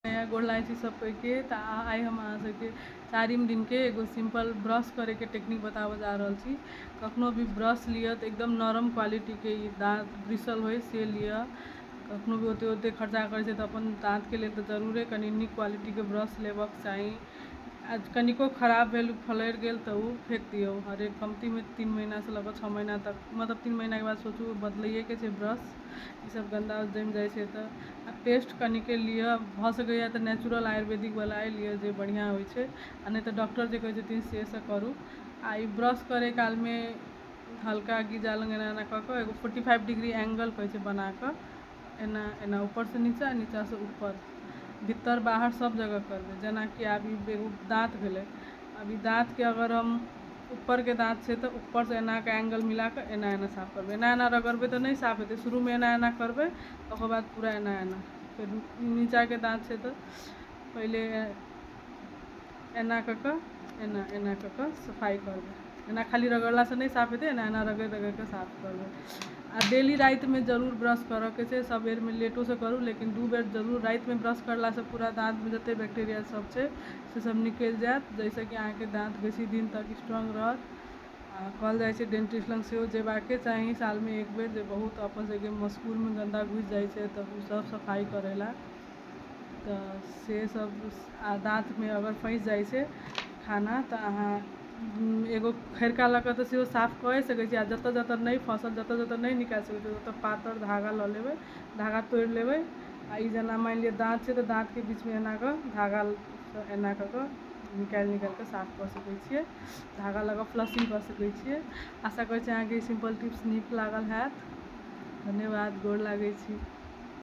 गोर लागै छी सब कोइके। तऽ आइ हम अहाँ सबके चारिम दिनके एगो सिम्पल ब्रश करैके टेक्निक बताबऽ जा रहल छी। कखनो भी ब्रश लिअ तऽ एकदम नरम क्वालिटीके ई दाँत ब्रिसल होइ से लिअ। कखनो भी ओते ओते खर्चा करै छै तऽ अपन दाँतके लेल तऽ जरूरे कनि नीक क्वालिटीके ब्रश लेबक चाही। आ कनिको खराब भेल, फलरि गेल, तऽ ओ फेक दियौ। हरेक कमतीमे 3 महीनासँ लऽ कऽ 6 महीना तक, मतलब 3 महीनाके बाद सोचू बदलैएके छै ब्रश। ईसब गन्दा जमि जाइ छै तऽ। आ पेस्ट कनिके लिअ, भऽ सकैए तऽ नेचुरल आयुर्वेदिकवला लिअ जे बढ़िआँ होइ छै, आ नहि तऽ डॉक्टर जे कहै छथिन से से करू। आ ई ब्रश करै कालमे हल्का गीजा लग एना एना कऽ कऽ एगो 45 डिग्री एंगल कहै छै बना कऽ एना एना ऊपरसँ नीचा, नीचासँ ऊपर, भीतर बाहर सब जगह करबै। जेनाकि आब ई एगो दाँत भेलै। आब ई दाँतके अगर हम ऊपरके दाँत छै तऽ ऊपरसँ एना कऽ एंगल मिला कऽ एना एना साफ करबै। एना एना रगड़बै तऽ नहि साफ हेतै। शुरूमे एना एना करबै, ओकर बाद पूरा एना एना। फेर नीचाके दाँत छै तऽ पहिले एना कऽ कऽ एना एना कऽ कऽ सफाइ करबै। एना खाली रगड़लासँ नहि साफ हेतै, एना एना रगड़ि रगड़ि कऽ साफ करबै। आ डेली रातिमे जरूर ब्रश करऽके छै। सबेरमे लेटोसँ करू, लेकिन 2 बेर जरूर रातिमे ब्रश करलासँ पूरा दाँतमे जतेक बैक्टीरिया सब छै से सब निकलि जायत, जाहिसँ कि अहाँके दाँत बेसी दिन तक स्ट्रॉंग रहत। आ कहल जाइ छै डेंटिस्ट लग सेहो जेबाके चाही सालमे एक बेर, जे बहुत अपन सबके मसकुरमे गन्दा घुसि जाइ छै तऽ ओ सब सफाइ करै लए तऽ से सब। आ दाँतमे अगर फँसि जाइ छै खाना तऽ अहाँ एगो खरिका लऽ कऽ तऽ सेहो साफ कए सकै छी। आ जतऽ जतऽ नहि फँसल, जतऽ जतऽ नहि निकालि सकै छी, ओतऽ पातर धागा लऽ लेबै, धागा तोड़ि लेबै। आ ई जेना मानि लिअ दाँत छै तऽ दाँतके बीचमे एना कऽ धागासँ एना कऽ कऽ निकालि निकालि कऽ साफ कऽ सकै छियै, धागा लऽ कऽ फ्लशिंग कऽ सकै छियै। आशा करै छी अहाँके ई सिम्पल टिप्स नीक लागल हैत। धन्यवाद, गोर लागै छी।